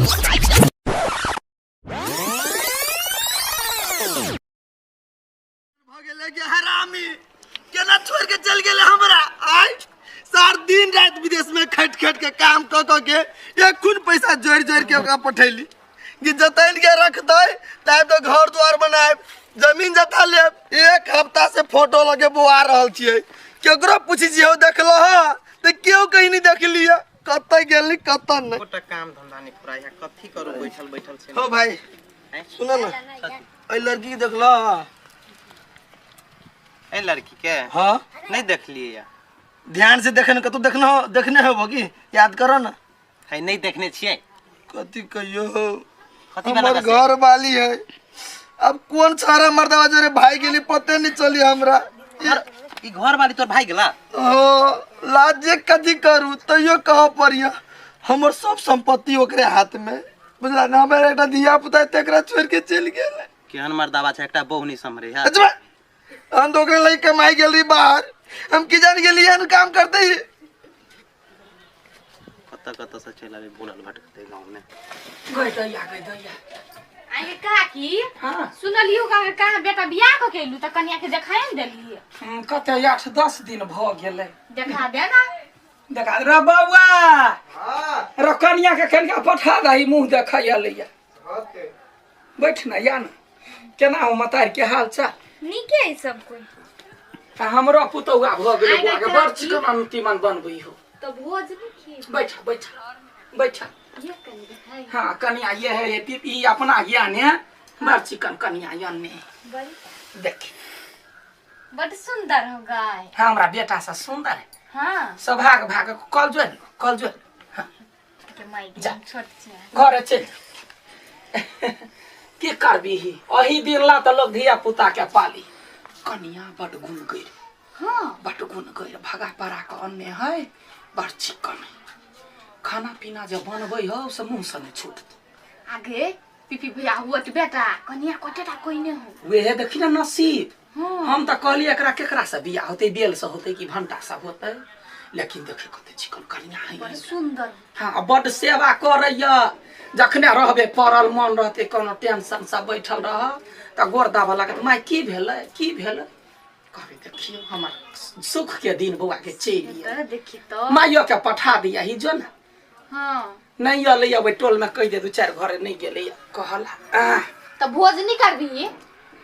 भऽ गेलै कि हरामी केना छोड़ के चल गेलै हमरा आय सार दिन राति विदेश में खट खट के काम कऽ कऽ के एखुन पैसा जोड़ि जोड़ि के ओकरा पठैली कि जतन के रखतै तब तो घर द्वार बनायब जमीन जता लेब। एक हफ्ता से फोटो लगे बोआ रहल छियै, केकरो पूछै छियै हौ देखलो हँ तऽ केओ कहीं नहीं देखलियै, कतऽ गेली कतऽ नहीं। गोटा काम धंधा नहीं फुराइ है, कथी करू बैठल बैठल छै। हो भाई सुनो ना, एहि लड़की के देखलो हँ? ए लड़की के? हाँ। नहीं देखलिए या। ध्यान से देखे न, कतौ देखने हो, देखने होबो की? याद करो ना। है नहीं देखने छियै। कथी कहियो, कथी बना हमर कऽ से? घर वाली है, अब कौन सारा मर्दवा जोरे भाई गेली पते नहीं चली हमरा। ई घर वाली तोर भाई गेला? हो, लाज जे कथी करू तैयो कह पड़िया हमर सब संपत्ति ओकरे हाथ में, बुझला ना? हमर एकटा धिया पुता तेकरा छोड़ के चलि गेल। केहन मर्दावा छै, एकटा बहु नहीं सम्हरे है। अच्छा हम तो ओकरे लई कमाई गेल रही बाहर, हम की जान गेली एहन काम करते ही। कतऽ कतऽ से चलि आबे भूलल भटकते गाँव में। गई दैया, गई दैया। आगे काकी हाँ। सुनलियो का कहाँ बेटा बियाह कऽ के एलू तऽ कनिया के देखाए ने देलियै। कते 8-10 दिन भऽ गेलै। देखा दे ना। देखा रे बौआ, रे कनिया के कनिया पठा दही, मुँह देखै एलैया। बैठ ना या ना, केना हो मतार के हाल चाल? नीके है सब कोई। आ हमरो पुतौआ भऽ गेलै आइ बौआ के, काकी। बड़ चिकन तीमन बनबै हो। तो भोज नहीं खिए। बैठ बैठ बैठ। ये कनी देखाई। हाँ कनिया ये है, ये पी अपना ज्ञान है, बड़ चिकन कनिया यन्ने। बड़ी देख बड़ सुंदर हो गाय। हाँ हमरा बेटा सा सुंदर है। हाँ। सौभाग भाग कल जो कल जो। हाँ। के माई जा। छोट छै। घरे चल की करबी, अही दिन ला तऽ लोग धिया पुता के पाली। कनिया बड गुण गइर। हाँ। बड गुण गइर, भगा परा के अन्ने है, बड़ चिकन है। खाना पीना जब बनबै हो से मुंह से नहीं छूटत। आगे पीपी भैया हुआ त बेटा कनिया कतेटा कोई नहीं हो। वेहे देखी ना नसीब। हाँ। हम तऽ कहलियै एकरा केकरा से बियाह होतै, बेल से होतै कि भंटा से होतै, लेकिन देखी कते चिकन कनिया है। बड़ सुंदर। हाँ बड सेवा करैया, जखने रहबे पड़ल मन रहते कोनो टेंशन से बैठल रह तऽ गोर दाबऽ लागत, माय की भेलै की भेलै, कहबै देखियौ हमर सुख के दिन बौआ के चलि तऽ देखी तो माइयो के पठा दिया ही जो ना। हाँ। नहीं अलै अब टोल में कहि दे दू चारि घरे नहीं गेलै कहला। आह। तऽ भोज नहीं करबी?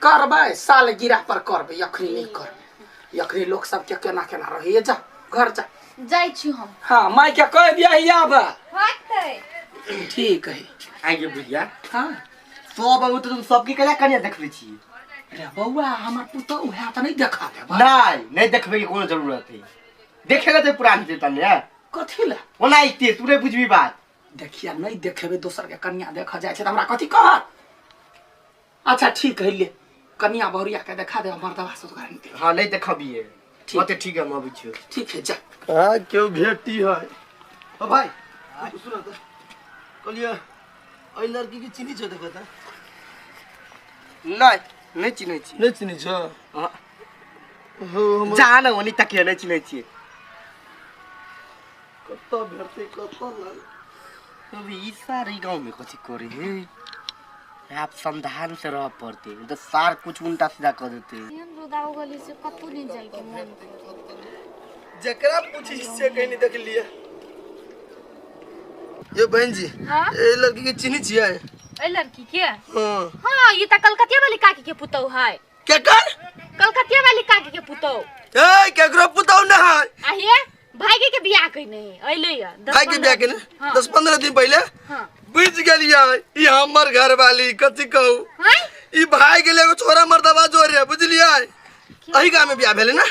करबै साल गिरा पर करबै, अखनी नहीं करबै, अखनी लोक सबके केना केना रहैया। जा घर जा। जाइ छी हम। हाँ माय के कह दिया ही आब। होतै। ठीक है। आगे बुझिया। हाँ। सब अबू तो तुम सबके केना कनिया देखबै छी? रे बौआ हमर पुतहु है तऽ नहीं देखा देबा। नहीं नहीं देखबै के कोनो जरूरत है, देखेला तऽ पुरान जेतन ने। कथी ला? ओना इते तू नहीं बुझबी बात। देखिया नहीं देखेबे दोसर के कनिया देख जाय छै तऽ हमरा कथी कहत? अच्छा ठीक है ले कनिया बहुरिया के देखा दे, मर्दवा से तोरा नहीं देख। हाँ नहीं देखबिए। ठीक। ओते ठीक है, हम अबै छियौ। ठीक है जा। हाँ क्यों भेटी है। ओ भाई सुन त, कहलिए एहि लड़की के चिन्ही छौ? देखो त। नहीं नहीं चिन्है छी। नहीं चिन्है छौ? हाँ। हो हमर जा ना ओनी तकिया, नहीं चिन्है छियै। कतऽ भेटतै कतऽ लग। अभी ई सारी गांव में कथी करे है, आप सावधान से रह पड़ते, तो सार कुछ उल्टा सीधा कर देते। एहन रौदा उगली से कतौ नहीं जाय के मन करे। जकरा पूछी से कहीं नहीं देखलिए। ये बहन जी, हाँ? ए लड़की के चिन्ही छियै? ए लड़की के? हाँ। हाँ ये त कलकतिया वाली काकी के पुतौ है। केकर? कलकतिया वाली काकी के पुतौ। ए केकरो पुतौ न है। आहिए भाई के बियाह कइने अइले या दस भाई के पंद्रह बियाह केने? हाँ। 10-15 दिन पहले? हाँ। बुझ गेलियै ई हमर घर वाली कथी कहू। हैं? ई भाई गेलै एगो छोरा मर्दवा जोरे, बुझलियै? एही गांव में बियाह भेलै ना?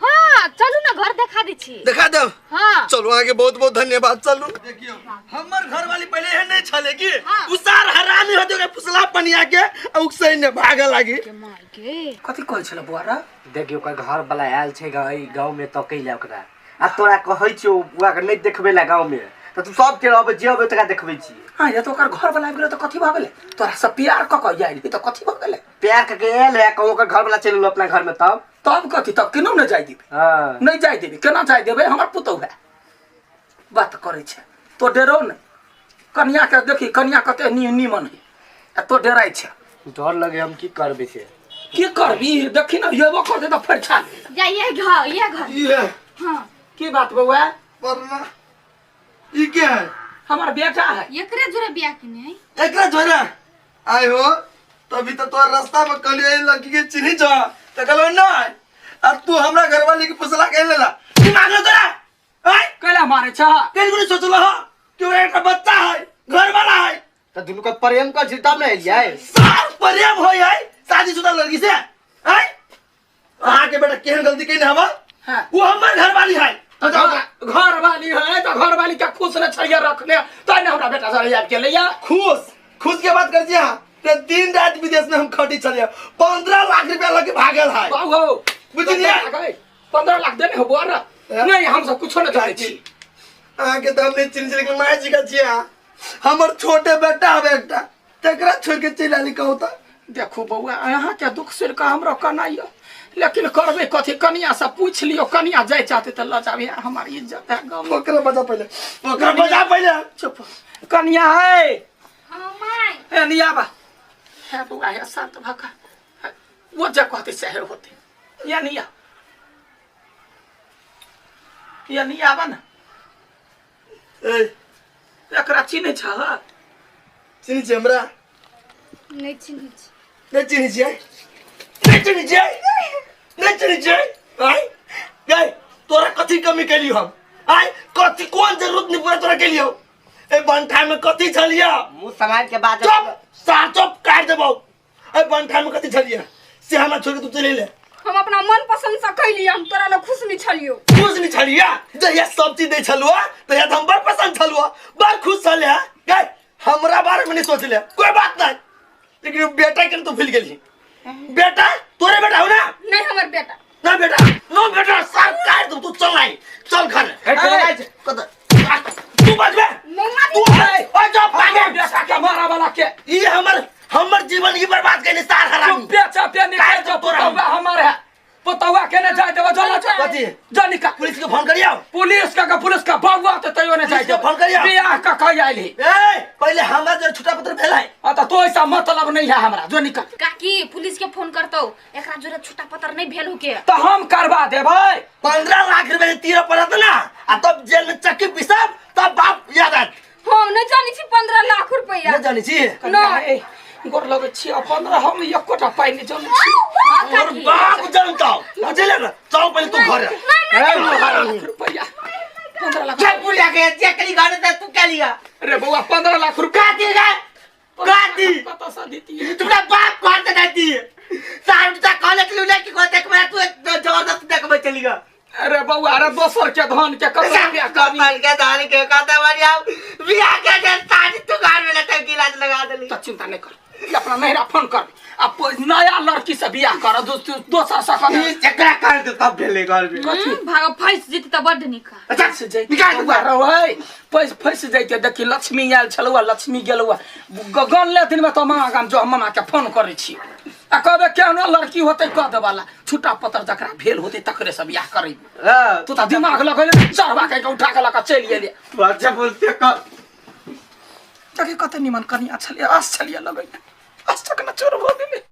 हाँ चलू ना घर देखा दै छी। देखा देब? हाँ। चलू अहाँके बहुत बहुत धन्यवाद। चलू देखियौ हमर घर वाली पहले एहन नहीं छले कि हाँ। उसार हरामी होते ओकरा फुसला पनिया के आ उकसै ने भागे लागी। के माय के। कथी कहै छलै बौआ रे? देखियौ ओकर घर वाला आयल छै गाँव में तकै ला ओकरा, आ तोरा कहै छियौ बुआ के नहीं देखबै ला गाँव में, तऽ तू सबके रहबै जे अबै तकरा देखबै छियै। हाँ ये तो ओकर घर वाला आबि गेलै तऽ कथी भऽ गेलै? तोरा सब प्यार कऽ कऽ आयल तऽ कथी भऽ गेलै? प्यार कऽ के आयल है, कहूँ ओकर घर वाला चलि गेल अपना घर में तब? तब कथी, तब केना नहि जाय देबै? हाँ। नहीं जाय देबै, केना जाय देबै? हमर पुतहु है बात करै छै, तो डरो नहि। कनिया के देखी कनिया कते नीमन है आ तो डराइ छै। डर लगे, हम की करबै से? की करबी, देखी न हेबो करतै तऽ फरिछा ले। जा ये घर, ये घर। ई है। हाँ। की बात बौआ? पढ़ना ई के है? हमर बेटा है। एकरे जोरे बियाह केने है। एकरा जोरा आय हो, तभी तो तोर रास्ता में कहलियो ए लड़की के चिन्ही छ, त कहलो नहीं, आ तू हमरा घरवाली के पुछला के लेला दिमाग न तोरा आय। कैला मारे छ? कहीं को सोचलो हो कि ओकरा एकटा बच्चा है, घरवाला है। तऽ दुनू के प्रेम कर छी तब ने एलियै। साफ प्रेम हो है शादीशुदा लड़की से आय। अहाँ के बेटा केहन गलती कइने हमर? हाँ। वो हमर घरवाली है। तो घर वाली है तो घर वाली के खुश न छलिए रखने, तो ने हमरा बेटा सर आबि गेलै। खुश खुश के बात कर छी अहाँ ते दिन रात विदेश में हम खटी छलिए, 15 लाख रुपया लके भागल है। बाबू बुझलियै? 15 लाख देने हो बुआ नहीं, हम सब कुछो नहीं जानै छी। अहाँ के तऽ हम नहीं चिन्ह छी, लेकिन माय जी का छियै अहाँ। हमर छोटे बेटा हवे एकटा, तकरा छोड़ के चलि आली कहू तऽ। देखू बौआ, अहाँके दुख सुनि कऽ हमरो कनाइयो, लेकिन करबै कथी? कनिया से पूछि लियौ, कनिया जाय चाहते तऽ लऽ जाबे, हमर इज्जत है गाँव में। ओकरा बजा पहिले, ओकरा बजा पहिले। चुप कनिया है। हाँ my. ए निया बा हे बौआ, हे शांत भऽ कऽ, वो जे कहते सएह होते। या निया, या निया बा ने। ए एकरा चिन्है छह? चिन्है छियै हमरा? नहीं चिन्है छी। नहीं चिन्है छियै? नहीं चिन्है छियै? नहीं चिन्है छियै? आय गै, तोरा कथी कमी केलियौ हम? आय कथी कोन जरूरत नहीं पूरा तोरा केलियौ? ए बंठा में कथी छलियै? मुँह सम्हारि के बाज। चुप सार, चुप, काटि देबौ। ए बंठा में कथी छलियै से हमरा छोड़ के तू चलि एले? हम अपना मन पसंद से कैलियै, हम तोरा लग खुश नहीं छलियो। खुश नहीं छलियै? जहिया सब चीज दै छलुआ तहिया तऽ हम बड़ पसंद छलुआ, बड़ खुश छलियै। गै हमरा बारे में नहीं सोचले, कोई बात नहीं, लेकिन बेटा के तू भूल गेली। बेटा तोरे बेटा हो ना? नहीं हमर बेटा ना, बेटा नो बेटा, सार काट दू। तू चल आई, चल घर। कत तू बजबे? मम्मा। तू ओ जो पागे बेटा के मारा वाला के ई हमर हमर जीवन ई बर्बाद कइने सार हरामी। चुपे चापे निकल काहे जो। तोरा? पुतौआ हमर है, पुतौआ के नहीं जाय देबो। चलो चल। कथी? जा निकल। पुलिस के फोन करियो। पुलिस का पुलिस का बौआ तो तैयो नहीं जाय पुलिस के फोन करियो। बियाह का कह आइल ही। ए पहले हमरा जो छुटा पत्र भेल है। आ तो तो ऐसा मतलब नहीं है हमरा, जो निकल। काकी पुलिस के फोन करतौ, एकरा जोरे छुटा पत्र नहीं भेल हो के तो हम करवा देबै। 15 लाख रुपए तीर पड़त ना, आ तब जेल में चक्की पिसब तब बाप याद आत। हम नहीं जानी छी 15 लाख रुपया। नहीं जानी छी? कनिया, ए गोर लगै छी, 15 हम एकोटा पाइ नहि जनै छी। हाँ, और काकी। बाप जानता बुझले ना, चल पहले तू घर। लाख रुपया, 15 लाख। चल बुढ़िया के जे कली घर से तू क्या लिया? अरे बौआ, 15 लाख रुपया। काटी गे काटी। कतऽ से दितियै? तुम्हारा बाप घर से देती साहब तक कॉलेज लूले की को देख मैं तू जबरदस्त देखबे चली गा। अरे बौआ, अरे दोसर के धन के कतऽ रुपया कमी? कपाल के धान के कहते बढ़िया बियाह के दे साड़ी तू घर में लटक गिलास लगा देली। तो चिंता नहीं कर, ई अपना नैहरा फोन कर आ नया लड़की से बियाह कर, दोसर से कर। ई एकरा कर दे तब भेले घर में। भाग फंस जेती तऽ बड्ड नीक। अच्छा से जैते बौआ रहै, पैस फंस जैते। देखी लक्ष्मी आयल छलौ, लक्ष्मी गेलौ। गनले दिन में तो मामा गाम जो, हम मामा के फोन करै छी आ कहबै केहनो लड़की होतै कह देवाला, छुट्टा पत्र जकरा भेल होतै तकरे से बियाह करेबै। हां तू तऽ दिमाग लगेले चढ़वा के उठा के लऽ कऽ चलि गेलै। तू अच्छा बोलते कर। देखी कते निमन कनिया छलियै, आस छलियै लगैने, आस तक न चोर भऽ गेलै।